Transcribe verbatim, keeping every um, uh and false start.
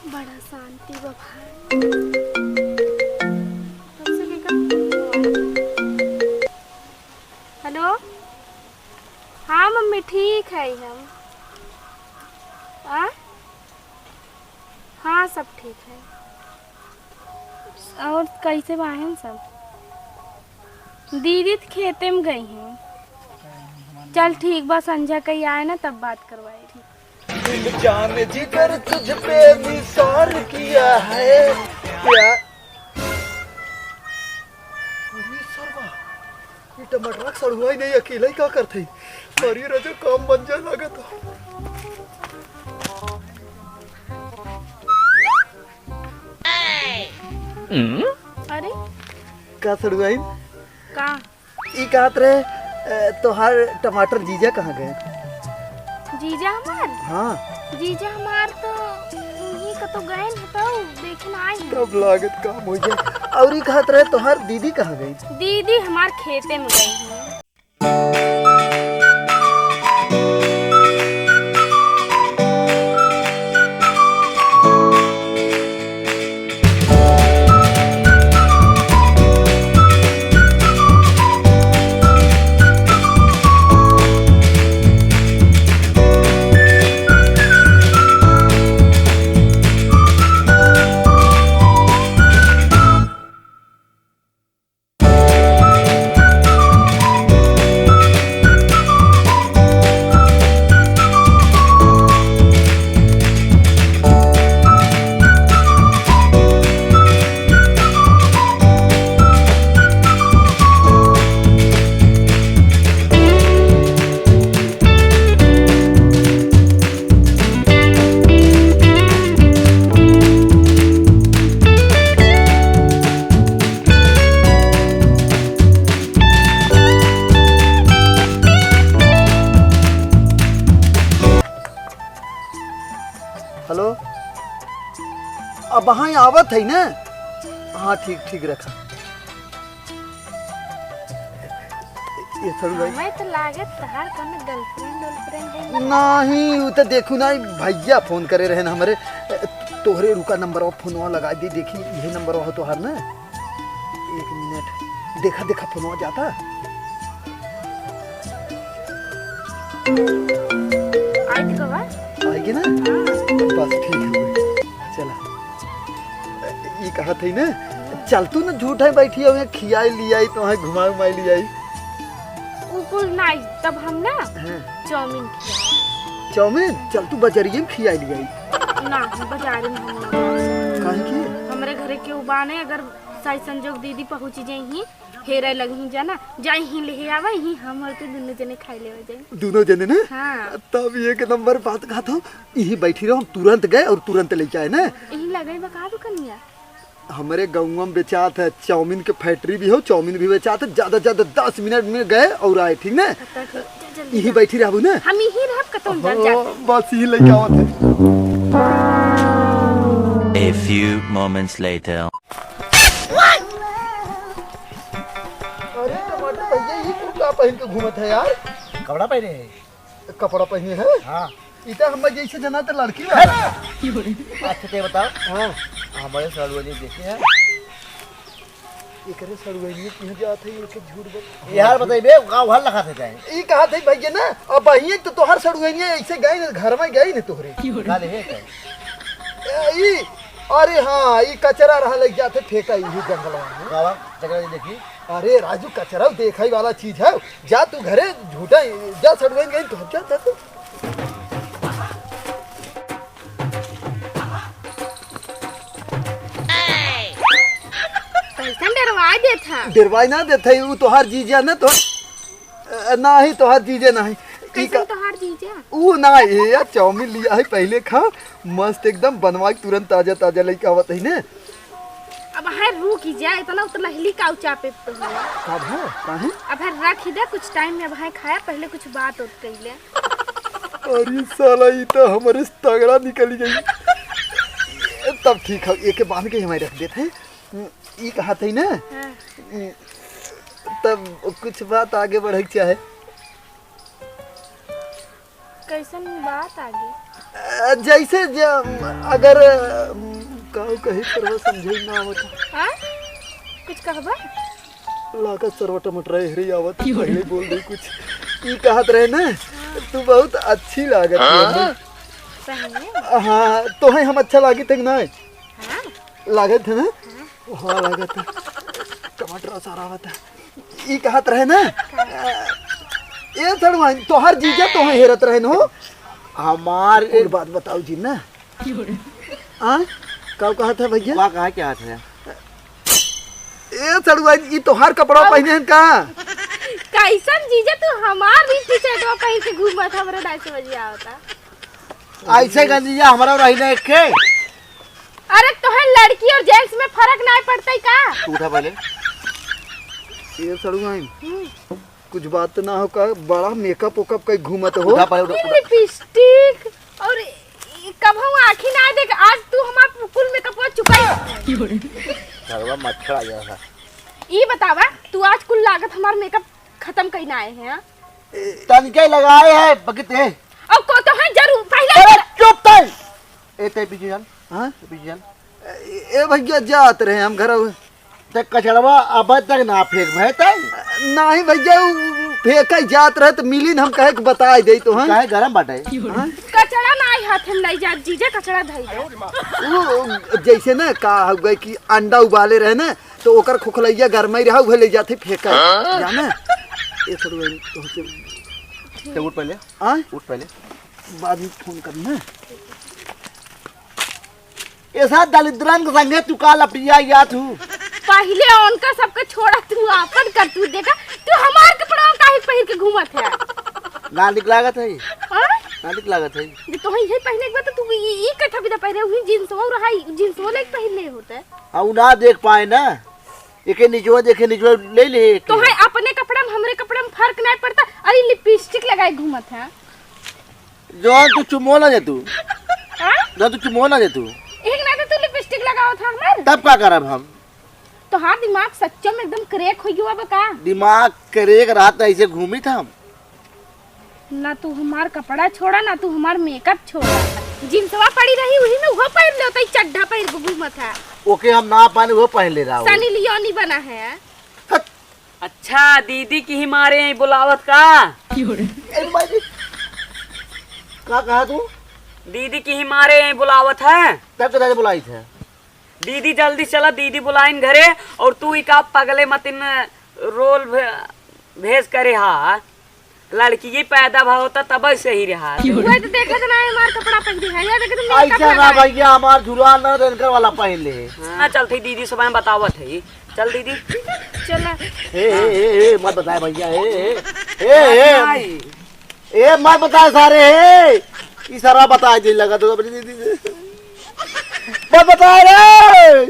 बड़ा शांति बा भाई। कब से लेकर फोन हुआ है? हेलो, हाँ मम्मी, ठीक है हम। आ? हाँ, सब ठीक है। और कैसे बाहेन सब? दीदी तो खेते में गई हैं। चल ठीक बा, संझा कहीं आए ना तब बात करवाए। ठीक। दिल जान जिगर तुझ पे निसार किया है प्यार। अरे सरवा, ये टमाटर सड़ुआई नहीं, अकेला ही का करत है? अरे रजो, काम बन जाए लागत। अरे का सड़ुआइन? का? ई कहत रहे, अ, तोहार टमाटर जीजा कहाँ गए? जीजा हमार? हाँ। जीजा हमार तो यहीं कतो गए न, तो देखे ना आए हैं। तब लागत काम हो जाए। और ई कहत रहे, तोहार दीदी कहाँ गई? दीदी हमार खेते में गई हैं। हेलो, अब हाँ आवत है ना? हाँ, ठीक, ठीक रखा। ये सड़ुआइन। हमें तो लागत तहार कौनो girlfriend उर्लफ्रेंड है ना? नहीं, वो तो देखू ना, भैया फोन करे रहे ना हमरे, तोहरे रुका नंबर और फोनवा लगा दी, देखी यही नंबर हो तोहार ना। एक मिनट, देखा, देखा, फोनवा जाता। आई तो कबा? आएगी ना? हाँ। बस ठीक है, चला। ई कहत है ना, चल तू ना झूठा बैठी हो, खियाई लियाई, तो घुमाई उमाई लियाई। उ कुल नाई, तब हम ना हाँ। चाउमीन खियाई। चाउमीन? चल तू बजरिये में खियाई लियाई। ना, बजारे में हम ना। काहे की? हमरे घरे केहू बाने, अगर साई संजोग दीदी पहुँची जाई ही, हेरे लगी ही जाना, जाई ही ले आवे ही, हम और तू दुनो जने खाई लेवे जाई। दुनो जने ना? हाँ। तब एक नंबर बात कहत हो, यहीं बैठी रहो, हम तुरंत गए और तुरंत लेके आए ना। यहीं लगे बा का दुकनिया? हमरे गउँवा में बेचात है, चाउमीन के factory भी हो, चाउमीन भी बेचात है, ज्यादा ज्यादा दस मिनट में गए और आए, ठीक ना? अच्छा, ठीक, चल जल्दी यहीं जा। बैठी रहबू ना? हम यहीं रहब, कतौ ना जाब, जा। बस यहीं लेके आवत है। A few moments later. अरे टमाटर भैया, ये तू का पहन के घूमत है यार? कपड़ा पहने है। कपड़ा पहने है? हाँ। इता हम जैसे जना तो लड़की वाला। अच्छा, ते बताओ। हाँ। हमारे सड़ुआइन देखे हैं। एकरे सड़ुआइन किहाँ जात है, इनके झूठ बोल। यार बताइए, गाँव भर लगा देता है। ई कहा थे भैया ना, अब बहिए तो तोहर सड़ुआइन ऐसे गए ना, घर में गए ना तोहरे। खा ले है क्या? ए, ई, अरे हाँ, ई कचरा रहा लग जाते फेंका इही जंगलवा में। बाबा, जगह देखी। अरे राजू, कचरा देखाई वाला चीज है, जा तू घरे झूठा, जा सड़ुआइन गई तो जा, जा तू। कैसन डरवा देत है? डरवाई ना देत है, उ तोहार जीजा ना तो, अ, नाही तोहार जीजा नाही। ई कैसन का तोहार जीजा? उ नाही, ये चाउमीन लिया है, पहले खा, मस्त एकदम बनवा के तुरंत ताजा ताजा लेके आवत है ने। अब है रुक ही जा, इतना उतना हिली काउ चापे तो है। का भा? काहे? अब है रख ही दे, कुछ टाइम में अब है खाया, पहले कुछ बात होत कइले। अरे साला, ई तो हमरे से तगड़ा निकल गई। तब ठीक है, एके बांध के हमारे रख देते हैं। ई कहा थे ना? हाँ। तब कुछ बात आगे बढ़े के चाहे। कैसन बात आगे? अ, जैसे ज-, अगर, अ, का कही सरवा समझे ना आवत। हाँ? कुछ कहबा? लागत सरवा टमाटर हेरी आवत, पहले बोल दे कुछ। ई कहत रहे ना, तू बहुत अच्छी लागत है। सही में? हाँ, तोहे हम अच्छा लागित है कि नहीं? हाँ। लागत है ना? हाँ। हाँ, लागत है। टमाटर सारा आवत है। ई कहत रहे ना? ए सड़ुआइन, तोहार जीजा तोहे हेरत रहे न हो। हमार कुल बात बताओ जी ना। आ? का कहत है भैया? का कहा क्या है? ए सड़ुआइन, ई तोहार कपड़ा अब पहने हैं का? कैसन जीजा तू हमार भी टी-शर्टवा पहन के घूमत, हमरा नहीं समझ में आवता। ऐसे गंजिया हमारा रही ना एक के। अरे तोहे लड़की और जेंट्स में फर्क नहीं पड़ता ही का? तू उठा पहले। ए सड़ुआइन, हम्म। कुछ बात तो ना हो का? बड़ा मेकअप वेकअप कई घूमत हो। उठा पहले, उठा, ये उठा। लिपस्टिक और ई कबहू आँखी ना देख, आज तू हमार कुल मेकअपवा चुकाई। सरवा मच्छर आ गया था। ई बतावा, तू आज कुल लागत हमार मेकअप खत्म कई ना आए हैं, हाँ? तनिके लगाए है बगते। अब को तो है जरूर, पहले अरे चुप तई। ए ते पीछे चल। हाँ? पीछे चल। ए, ए भैया जात रहे हम घर। ते कचड़वा अब तक ना फेंक भय तई। नहीं भैया, उ फेंके जात रहे तो मिली न, हम कहे के बताए दे तो, हाँ? काहे गरम बाटे? हाँ? कचड़ा ना आई हाथ में लाई जात जीजा, कचड़ा धई जा। उ जैसे ना का हो गए कि अंडा उबाले रहे ना, तो ओकर खोखलैया गरमाई रहा, उहे ले जाते फेंका। जाने? ए थोड़ा तो होते। ते उठ पहले। हाँ? उठ पहले। बाद में फोन करना। ऐसा दलिद्रन के संगे तू का लपटिया या तू? पहले उनका सबके छोड़ा, तू आपन कर, तू देखा, तू हमार कपड़ा काहे पहिर के घूमत है? ना निक लागत है। हाँ? ना निक लागत है। ये तो है, यही पहने के बाद तो तू ये, ये कथा भी तो पहले हुई जींस हो रहा है, जींस हो लेके पहन ले होते। हाँ, उ ना देख पाए ना। एके निचवा देखे, निचवा ले ले एके। तो है अपने कपड़ा में, हमरे कपड़ा में फर्क नहीं पड़ता। अरे लिपस्टिक लगाए घूमत है। जौन तू चुमो ना दे तू। हाँ? जौन तू चुमो ना दे तू। एक ना तो तू लिपस्टिक लगावत है हमार। तब का करब हम? तोहार दिमाग सच्चो में एकदम क्रैक हो गया बा का? दिमाग क्रैक रहत ऐसे घूमित हम। ना तू हमार कपड़ा छोड़ा, ना तू हमार मेकअप छोड़ा। जींसवा पड़ी रही, वही में वो पहन ले होता, चड्ढा पहन के घूमत है। ओके हम ना पाने, वो पहन ले रहा हूँ। सनी लियोनी बना है। हट। अच्छा, दीदी की ही मारे यहीं बुलावत का? ए, माई जी। का कहा तू? दीदी की ही मारे यहीं बुलावत है। तब तो दादा बुलाई थे। दीदी जल्दी चला, दीदी बुलाइन घरे। और तू ही का पगले मतिन रोल भे-, भेज करे हा। लड़की ही पैदा भा होता तब सही रहा। वही तो देखत ना है, हमार कपड़ा पहन के है, या देखे तो मेकअप ऐसा ना लगाए। भैया, हमार झुलवा ना रेनकर वाला पहन ले। हाँ, चल थी दीदी सब हम बतावत है। चल दीदी। चला। ए, ए, ए, ए, मत बताए भैया, ए, ए, ए, ए, आई। ए, मत बताए सारे, ए। ई सारा बताए दे लगा तो अपनी दीदी से। मत बताए रे।